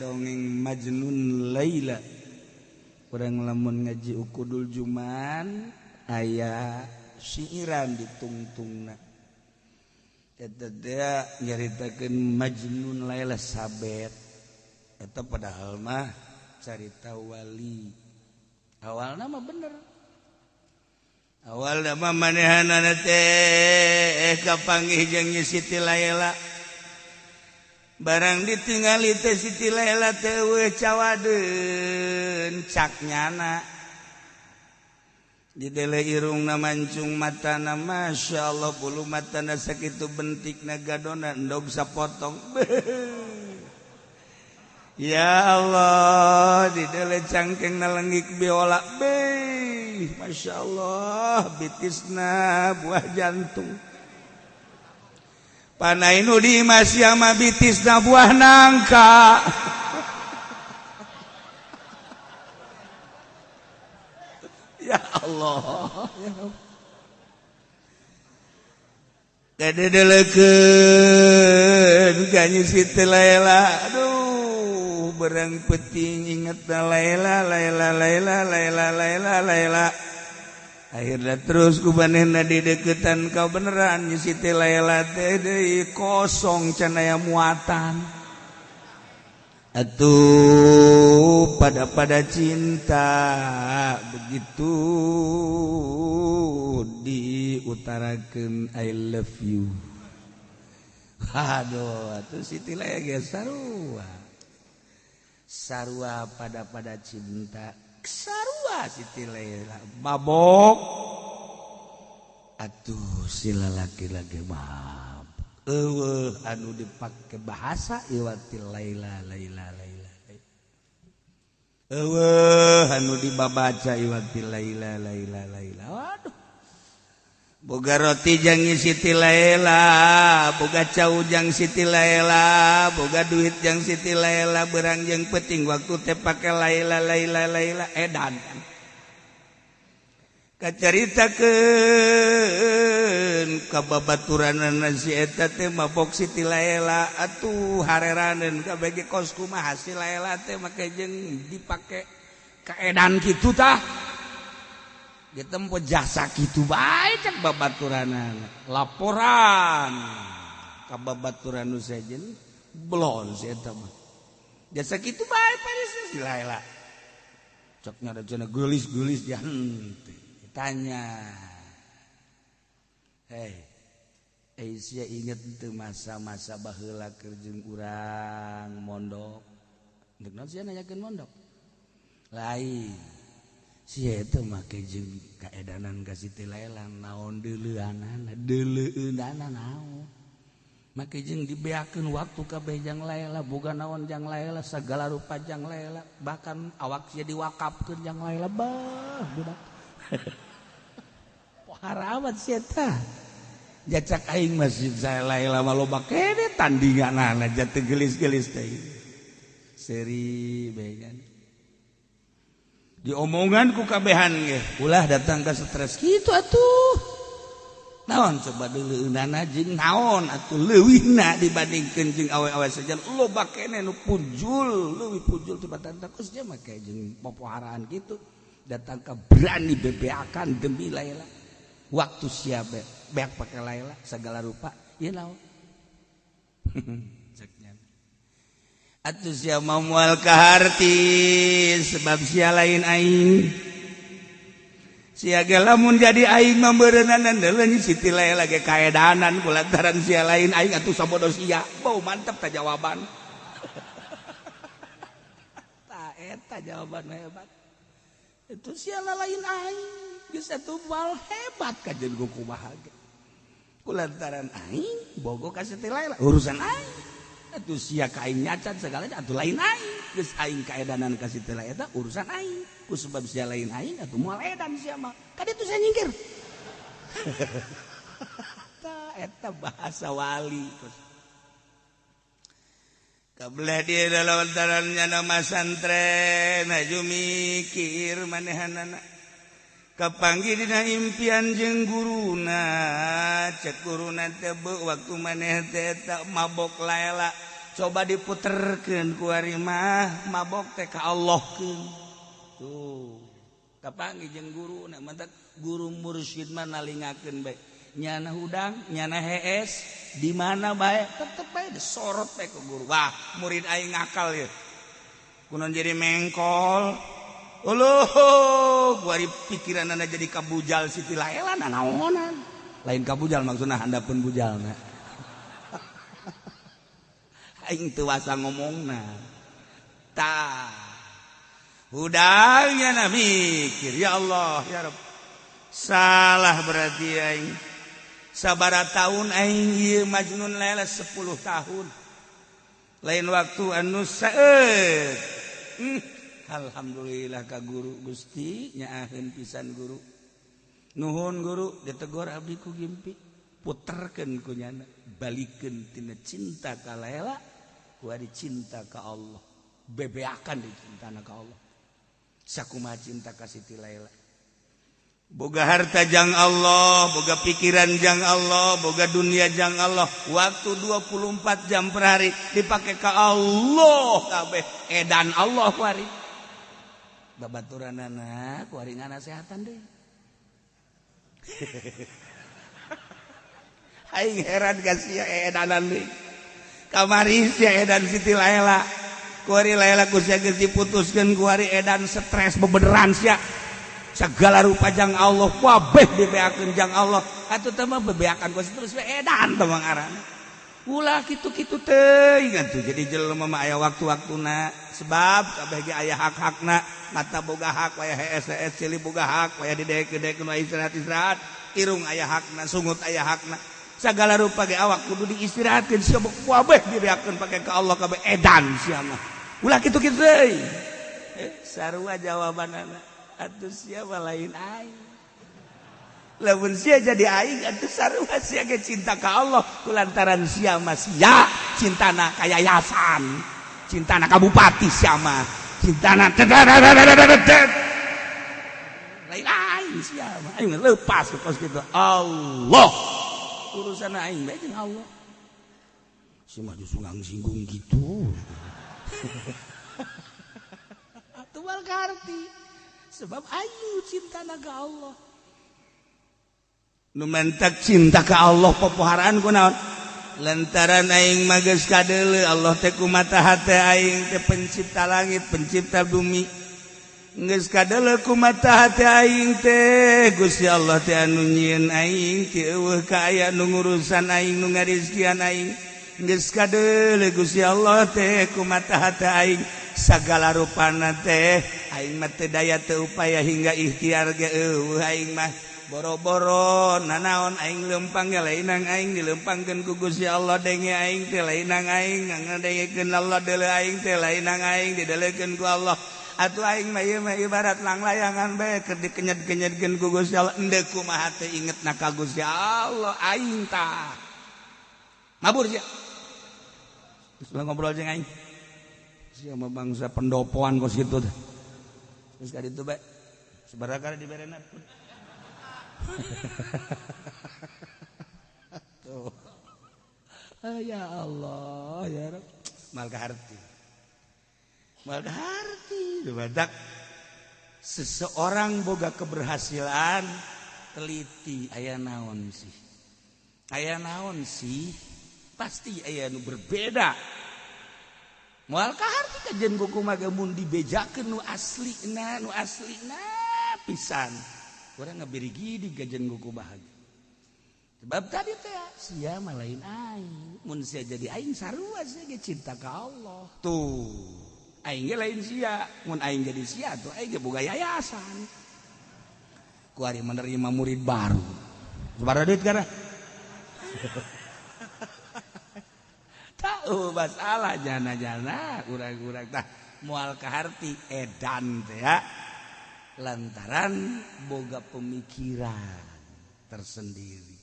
dongeng Majnun Laila. Urang lamun ngaji Uqudul Juman aya siiran ditungtungna. Eta teh nyaritakeun Majnun Laila sabet. Eta padahal mah carita wali. Awalna mah bener. Awalna mah manehanana teh kapanggih jeung Siti Laila. Barang ditinggali teh Siti Laila teh eueuh cawadeun cak nyana. Didele irungna mancung matana, Masya Allah bulu matana sakitu bentikna gadona endog sapotong. Ya Allah, didele cangkengna lengik biola. Beh, Masya Allah, bitisna buah jantung. Panai nu di masya ma bitisna buah nangka. Ya Allah, ya Allah. Kadedelekeun ka Siti Laila. Aduh, berang peting inget Laila, Laila, Laila, Laila, Laila, Laila. Akhirnya terus ku manehna dideketan kau beneran Siti Laila teh deui kosong can aya muatan. Atuh pada cinta begitu diutarakeun I love you. Aduh, atuh Siti Laila ge sarua. Sarua pada cinta. Sarua Siti Laila mabok. Atuh si lalaki lagi mabok. Eueuh anu dipake bahasa iwati Laila Laila Laila. Eueuh anu dibabaca iwati Laila Laila Laila. Waduh. Boga roti jang Siti Laila, boga cau jang Siti Laila, boga duit jang Siti Laila, berang jeung penting waktu teh pake Laila Laila Laila edan. Kacaritakeun ka babaturanana si eta teh mabok Siti Laila, atuh hareraneun kabeh ge kos kumaha si Laila teh make jeung dipake kaedan kitu tah. Ditempo jasa kitu bae cek babaturanana. Laporan ka babaturan nu sejen belon si eta mah. Jasa kitu bae paris si Laila. Cek nya da cenah geulis-geulis ya henteu. Tanya, hei, sia inget teu masa-masa baheula keur jeung urang mondok. Deuk naon sia nanyakeun mondok? Lain. Sia teh make jeung kaedanan ka Siti Laila naon deuleuanana, deuleueunana naon. Make jeung dibeakeun waktu kabeh jang Laila, boga naon jang Laila, sagala rupa jang Laila, bahkan awak sia diwakafkeun jang Laila bah budak. Pohara amat sia tah. Jacak aing masjid saya Laila mah loba kene tandinganana jatuh gelis-gelis teh. Seri bae diomongan ku kabehan ge ulah datang ka stres kitu atuh. Naon coba deuleueunana jeung naon atuh leuwihna dibandingkeun jeung awe-awe sejen loba kene nu pujul leuwih pujul tibatan takus dia make jeung popoharaan kitu. Datang ke berani bebeakan demi Laila. Waktu siap beak pakai Laila segala rupa, ieu naon? Atuh sia moal kaharti sebab sia lain aing. Sia ge lamun jadi aing mah meureunana deuleu Siti Laila ge kaedanan kulantaran sia lain aing atuh sabodo sia. Bau mantep ta jawaban. Ta eta jawaban hebat. Itu siala lain aing geus atuh wal hebat kajen ku kumaha ge kulantaran aing bogo ka Siti Laila urusan aing atuh sia ka aing nyacat segalanya atuh lain aing geus aing kaedanan ka Siti Laila eta urusan aing ku sebab sia lain aing atuh moal edan sia mah ka ditu sia nyingkir. Ta eta bahasa wali. Kabelah dia dalam antaranya nama santren haju mikir manehanana kapanggih dina impian jeung guruna cek guruna teh waktu maneh teh mabok Laila Coba diputerkeun ku ari mah mabok teh ka Allahkeun. Tuh. Kapanggih jeung guru na mantak guru mursyid mah nalingakeun bae. Nyana hudang, nyana hees, di mana bae tetep bae disorot bae ku guru. Wah, murid aing ngakal ye. Kunaon jadi mengkol. Uluh, kuari pikiranana jadi kabujal Siti Laela nanaonan. Lain kabujal maksudna handapeun bujalna. Aing teu wasa ngomongna. Tah. Hudangnya na mikir, ya Allah, ya Rabb. Salah berarti aing. Sabara tahun aing ieu Majnun Laila 10 tahun. Lain waktu anu saeut. Alhamdulillah ka guru Gusti nyaaheun pisan guru. Nuhun guru ditegor abdi ku Gimpi. Puterkeun ku nyana, balikeun tina cinta ka Laila ku ari cinta ka Allah. Bebeakan di cintana ka Allah. Sakumaha cinta ka Siti Laila. Boga harta jang Allah, boga pikiran jang Allah, boga dunia jang Allah. Waktu 24 jam per hari dipakai ka Allah kabeh. Edan Allah kuari. Babaturanana kuari nganasehatan deui. Aing heran ka sia edanan deui. Kamari sia edan Siti Laila. Kuari Laila ku sia geus diputuskeun kuari edan stres bebeneran sia. Segala rupa jang Allah kabeh dibeakeun jang Allah. Atuh teh mah bebeakan ku terus we edan teh mah ngaranna. Ulah kitu-kitu teuing atuh jadi jelema mah aya waktu-waktuna sebab kabeh ge aya hak-hakna. Mata boga hak waya hees-hees, ceuli boga hak waya didekeun-dekeun waya istirahat-istirahat, irung aya hakna, sungut aya hakna. Segala rupa ge awak kudu diistirahatkeun sia kabeh dibeakeun pake ka Allah kabeh edan sia mah. Ulah kitu-kitu teuing. Sarua jawabanana. Atuh sia mah lain aing. Lamun sia jadi aing atuh sarua sia ge cinta ka Allah kulantaran sia mah sia cintana ka yayasan, cintana ka bupati sia mah, cintana lain aing sia mah. Aing lepas kos kitu. Allah urusan aing bae jeung Allah. Si mah justru singgung gitu. Atuh wal karti. Sebab ayu cinta ka Allah. Nu mentak cinta ka Allah popoharaan ku naon? Lantaran aing mah geus kadeuleu Allah teh kumata hate aing teh pencipta langit, pencipta bumi. Geus kadeuleu kumata hate aing teh Gusti Allah teh anu nyieun aing ti eueuh ka aya nu ngurusan aing nu ngarizkian aing. Geus kadeuleu Gusti Allah teh kumata hate aing sagala rupana teh aing mah teu daya teu upaya hingga ikhtiar ge eueuh aing mah boro-boro nanaon aing leumpang ge lainang aing dileumpangkeun ku Gusti Allah denge aing teh lainang aing ngadengekeun Allah deuleu aing teh lainang aing dideleukeun ku Allah. Atuh aing mah ieu mah ibarat langlayangan bae keur dikenyet-kenyetkeun ku Gusti Allah endeu kumaha teh ingetna ka Gusti Allah aing tah mabur sia. Geus ngobrol jeung aing sia mah bangsa pendopoan kos kitu teh. Geus ka ditu bae sabaraha kali diberena. Tuh. Ya Allah ya Rabb. Mal kaharti. Mal kaharti. Badak seseorang boga keberhasilan teliti aya naon sih. Aya naon sih? Pasti aya nu berbeda. Moal kaharti kajen kumaha ge mun dibejakeun nu aslina pisan. Urang ngabirigi di gajen kuku bahagia. Sebab tadi teh sia mah lain aing. Mun sia jadi aing sarua sia ge cinta ka Allah. Tuh, aing ge lain sia. Mun aing jadi sia tuh aing ge boga yayasan. Ku ari menerima murid baru. Sabaraha duit kana? Tahu masalah jana-jana urang-urang tah moal kaharti edan teh ya. Lantaran boga pemikiran tersendiri.